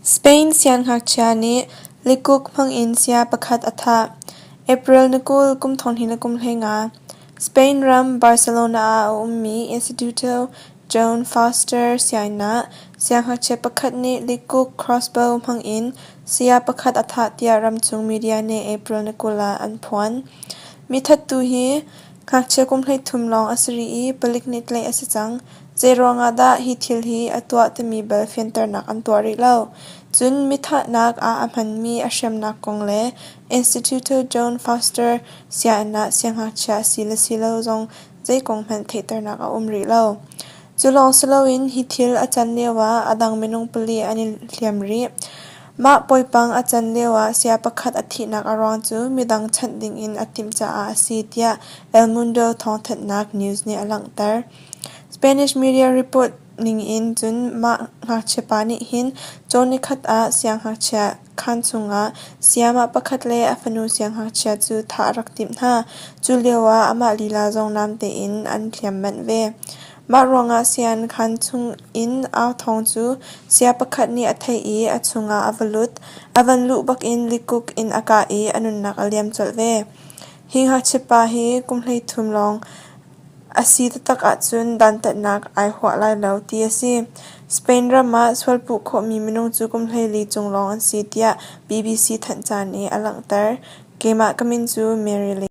Spain siangngakchia nih likuk hmangin saya pakhat a thah. April ni 20, kum 2025, Spain ram Barcelona ah a ummi Instituto Joan Fuster sianginn ah siangngakchia pakhat nih likuk crossbow hmangin saya pakhat a thah tiah ramchung media nih April ni 20 ah an phuan. Mithattu hi ngakchia kum 13 lawng a si rih i palik nih tlaih a si cang. Zeiruang ah dah hi thil hi a tuah timi bal fianternak an tuah rih lo. Cun mithahnak ah a hmanmi a hriamnak kong le Instituto Joan Fuster sianginn ah siangngakchia a si le si lo zong zei kong hmanh theihternak a um rih lo. Cu lawng si loin hi thil a can lioah a dang minung pali an i hliam rih. Mah poipang a can lioah saya pakhat a thihnak a ruang cu midang chanh dingin a timh caah a si tiah El Mundo thawngthanhnak news nih a langhter. Spanish media report ningin cun mah ngakchiapa nih hin cawn nikhat ah siangngakchia khaan chungah sayamah pakhat le a fanu siangngakchia cu thah a rak timh hna. Cu lioah amah lila zong namte in an hliam manh ve. Mah ruangah sian khaan chungin au thawng cu saya pakhat nih a theih i a chungah a va lut. A van luh bakin likuk in a kah i a nunnak a liam colh ve. Hi ngakchiapa hi kum 33 lawng A si taktak ahcun dantatnak ai huah lai lo ti a si. Spain ram ah sualpuh khawhmi minung cu kum 14 cung lawng an si tiah BBC thanhca nih a langhter. Keimah ka min cu Mary Lee.